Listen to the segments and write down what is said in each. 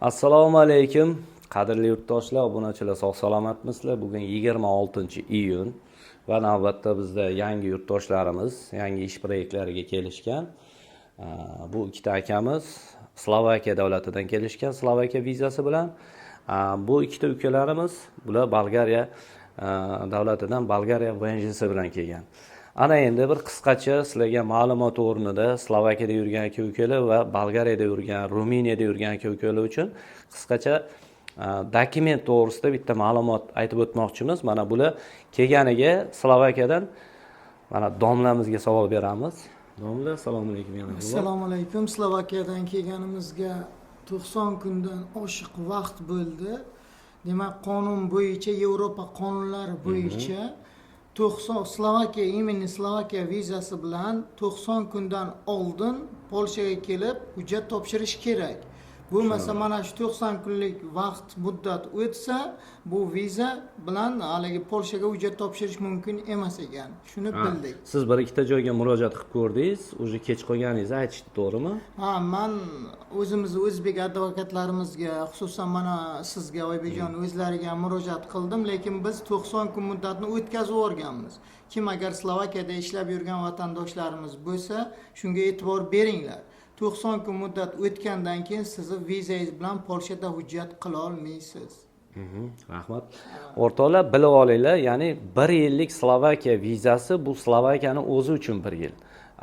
Assalomu alaykum, qadrli yurtdoshlar, obunachilar, sog' salomatmisizlar? Bugun 26-iyun va navbatda bizda yangi yurtdoshlarimiz yangi ish proyektlariga kelishgan. Bu ikkita akamiz Slovakiya davlatidan kelishgan, Slovakiya vizasi bilan. Bu ikkita ukalarimiz, bular Bolgariya davlatidan, Bolgariya ВНЖ si bilan kelgan. Ana endi bir qisqacha sizlarga ma'lumot o'rnida, Slovakiyada yurgan aka ukalar va Bolgariyada yurgan, Ruminiyada yurgan aka ukalar uchun qisqacha dokument to'g'risida bitta ma'lumot aytib o'tmoqchimiz. Mana bular kelganiga Slovakiyadan. Mana domlamizga savol beramiz. Domla, assalomu alaykum yana. Assalomu alaykum. Slovakiyadan kelganimizga 90 kundan oshiq vaqt bo'ldi. Demak, qonun bo'yicha, Yevropa qonunlari bo'yicha 90, Slovakiya, именно Slovakiya vizasi bilan 90 kundan oldin Polshaga kelib hujjat topshirish kerak. Bo'lmasa, mana shu 90 kunlik vaqt muddat o'tsa, bu viza bilan haligi Polshaga hujjat topshirish mumkin emas ekan. Shuni bildik. Siz bir ikkita joyga murojaat qilib ko'rdingiz, уже kech qolganingizni aytishdi, to'g'rimi? Ha, man o'zimizni o'zbek advokatlarimizga, xususan mana sizga, Oybekjon o'zlariga murojaat qildim, lekin biz 90 kun muddatni o'tkazib yuborganmiz. Kim agar Slovakiyada ishlab yurgan vatandoshlarimiz bo'lsa, shunga e'tibor beringlar. 90 kun muddat o'tgandan keyin sizni vizangiz bilan Polshada hujjat qila olmaysiz. Rahmat. O'rtoqlar, bilib olinglar, ya'ni bir yillik Slovakiya vizasi, bu Slovakiyani o'zi uchun bir yil.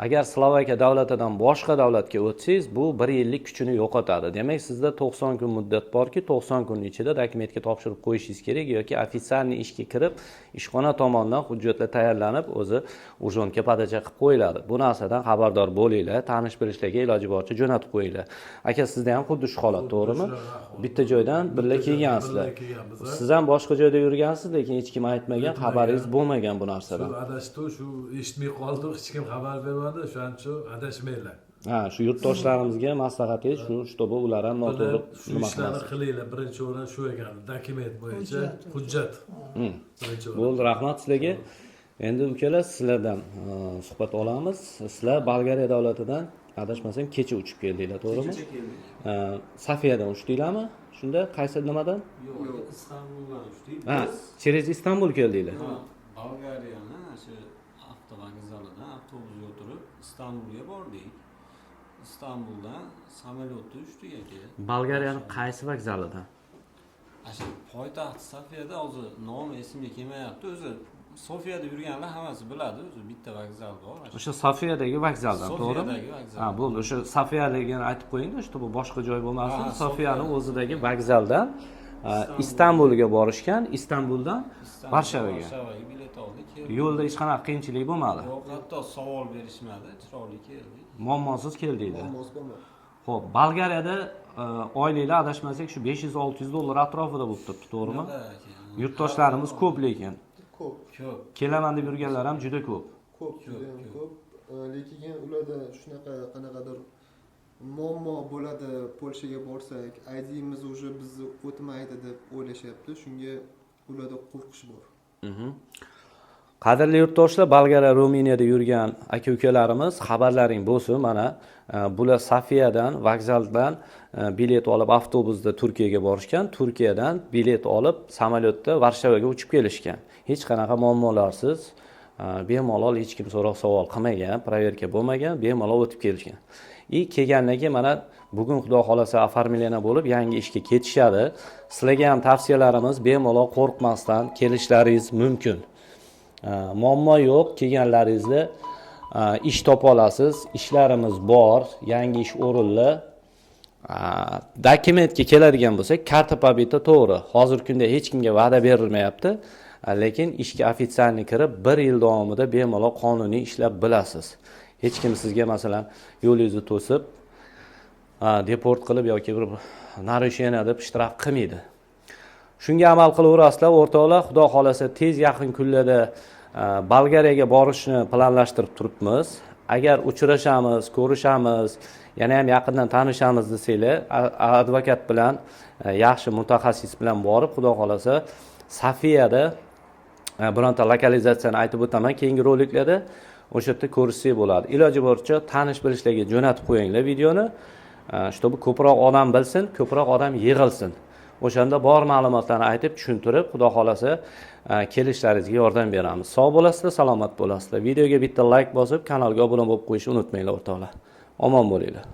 Agar Slovakiya davlatidan boshqa davlatga o'tsangiz, bu bir yillik kuchini yo'qotadi. Demak, sizda 90 kun muddat borki, 90 kun ichida dokumentga topshirib qo'yishingiz kerak yoki официальный ishga kirib, ishxona tomonidan hujjatlar tayyorlanib, o'zi ужондga подача qilib qo'yiladi. Bu narsadan xabardor bo'linglar, tanish bilishlarga iloji boricha jo'natib qo'yinglar. Aka, sizda ham xuddi shu holat, to'g'rimi? Bitta joydan birga kelgansizlar. Birga kelganmiz, a. Siz ham boshqa joyda yurgansiz, lekin hech kim aytmagan, xabaringiz bo'lmagan bu narsadan. Shu adashdi, shu eshitmay qoldik, hech kim xabar bermadi, o'shaning uchun adashmanglar. Ha, shu yurtdoshlarimizga maslahatingiz shu, чтобы ular ham noto'g'ri Bilib, shu nima ishlarni qilmasin. qilinglar. Birinchi o'rin shu ekan, dokument bo'yicha hujjat birinchi o'rin. Bo'ldi, rahmat sizlarga. Endi ukalar, sizlardan suhbat olamiz. Sizlar Bolgariya davlatidan, adashmasam, kecha uchib keldinglar, to'g'rimi? Kecha keldik. Sofiyadan uchdinglarmi shunda, qaysi nimadan? Yo'q, Istanbuldan uchdik. Ha, Biz через Istanbul keldinglar. Ha, Bolgariyani shu avtovokzalidan avtobusga o'tirib Istanbulga bordik. Istanbuldan samolyotda uchdik, aka. Bolgariyani qaysi vokzalidan? Ana shu poytaxt Sofiyada, hozir nomi esimga kelmayapti. O'zi Sofiyada yurganlar hammasi biladi, o'zi bitta vokzal bor. Ana shu O'sha Sofiyadagi vokzaldan, to'g'rimi? Sofiyadagi vokzal. Ha, bo'ldi, o'sha Sofiyaligini aytib qo'yingda, чтобы boshqa joy bo'lmasin. Ha, Sofiyani Sofiya. o'zidagi vokzaldan Istanbulga borishgan, Istanbuldan Istanbul, Varshavaga. Varshavaga bilet oldik, keldik. Yo'lda hech qanaqa qiyinchilik bo'lmadi? Yo'q, hatto savol berishmadi, chiroyli keldik. Muammosiz keldinglar. Muammosi bo'lmadi. Ho'p, Bolgariyada oyliklar, adashmasak, shu 500-600 dollar atrofida bo'lib turibdi, to'g'rimi? Shunaqa, aka. Yurtdoshlarimiz ko'p lekin. Ko'p. Ko'p. Kelaman deb yurganlar ham juda ko'p. Ko'p, judayam ko'p. Lekin ularda shunaqa qanaqadir muammo bo'ladi, Polshaga borsak, IDimiz уже bizni o'tmaydi deb o'ylashyapti. Shunga ularda qo'rqish bor. Qadrli yurtdoshlar, Bolgariya, Ruminiyada yurgan aka ukalarimiz, xabarlaring bo'lsin. Mana bular Sofiyadan, vokzaldan bilet olib, avtobusda Turkiyaga borishgan, Turkiyadan bilet olib, samolyotda Varshavaga uchib kelishgan. Hech qanaqa muammolarsiz, bemalol, hech kim so'roq savol qilmagan, проверка bo'lmagan, bemalol o'tib kelishgan. И kelgandan keyin mana bugun, xudo xohlasa, оформление bo'lib, yangi ishga ketishadi. Sizlarga ham tavsiyalarimiz: bemalol, qo'rqmasdan kelishlaringiz mumkin. Muammo yo'q. Kelganlaringizda ish topa olasiz, ishlarimiz bor, yangi ish o'rinlar. Dokumentga keladigan bo'lsak, карта побыта, to'g'ri, hozirgi kunda hech kimga va'da berilmayapti, lekin ishga официальный kirib, bir yil davomida bemalol qonuniy ishlab bilasiz. Hech kim sizga, masalan, yo'lingizni to'sib, deport qilib yoki bir нарушение deb shtraf qilmaydi. Shunga amal qilaverasizlar, o'rtoqlar. Xudo xohlasa, tez yaqin kunlarda Bolgariyaga borishni planlashtirib turibmiz. Agar uchrashamiz, ko'rishamiz, yana ham yaqindan tanishamiz desanglar, advokat bilan, yaxshi mutaxassis bilan borib, xudo xohlasa, Sofiyada bironta lokalizatsiyani aytib o'taman keyingi roliklarda, o'sha yerda ko'rishsak bo'ladi. Iloji boricha tanish bilishlarga jo'natib qo'yinglar videoni. Чтобы ko'proq odam bilsin, ko'proq odam yig'ilsin. O'shanda bor ma'lumotlarni aytib, tushuntirib, xudo xohlasa, kelishlaringizga yordam beramiz. Sog' bo'lasizlar, salomat bo'lasizlar. Videoga bitta layk bosib, kanalga obuna bo'lib qo'yishni unutmanglar, o'rtoqlar. Omon bo'linglar.